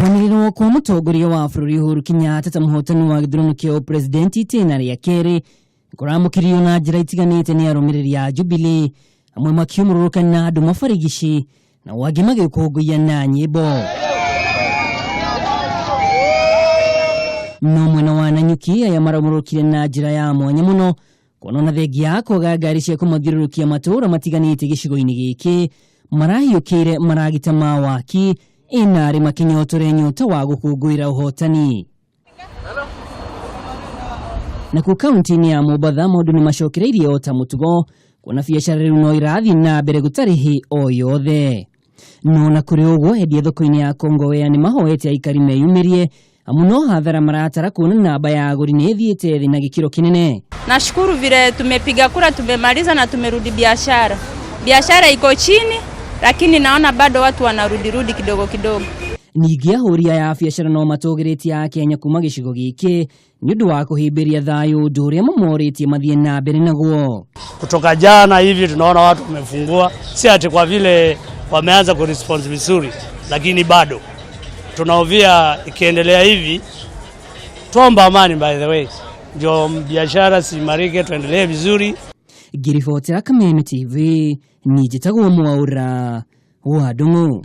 Kwanĩrĩrwo kwa mũtongoria wa bũrũri Uhuru Kenyatta ta mũhotani wa gĩthurano kĩa ũpresidenti itĩna rĩa kerĩ kũramũkĩrio na njĩra itiganĩte nĩ arũmĩrĩri a Jubilee, amwe makiumũrũrũka na andũ mabarigici na angĩ magĩkũngũiya na nyĩmbo. No mwena wa Nanyuki aya maraumũrũkire na njĩra ya mwanya mũno kuona ona thengia ya kwaga ngari cia kũmathiũrũrũkia matũũra matiganĩte gĩcigo-inĩ gĩkĩ, marahiũkĩire maragita ma waki ĩnarĩ makĩnyotore nyota wa gũkũngũĩra ũhotani. Nakuo kaunti-inĩ ya Mombatha maũndũ nĩ macokereirie o ta mũtugo, kuona biacara rĩu no irathiĩ na mbere gũtarĩ hĩ o yothe. No na kũrĩ ũguo, endia thoko-inĩ ya Kongowea nĩ mahoete aikari meyumĩrie, amu no hathara maratara kuona namba ya agũri nĩ ĩthiĩte thĩ na gĩkĩro kĩnene. Nashukuru vile tumepiga kura, tumemaliza na tumerudi biashara. Biashara iko chini, lakini naona bado watu wanarudirudi kidogo kidogo. Ningĩ ahũri aya a biacara no matũgĩrĩtie Akenya kuma gĩcigo gĩkĩ nĩ ũndũ wa kũhĩmbĩria thayũ, ũndũ ũrĩa mamorĩtie mathiĩ na mbere naguo. Kutoka jana hivi tunaona watu wamefungua, si ati kwa vile wameanza kuresponse vizuri, lakini bado tunahofia ikiendelea hivi. Tuomba amani, by the way, ndio biashara ziimarike, tuendelee vizuri. Ngĩribotera Kameme TV, niĩ njĩtagwo Mwaũra wa Ndung'u.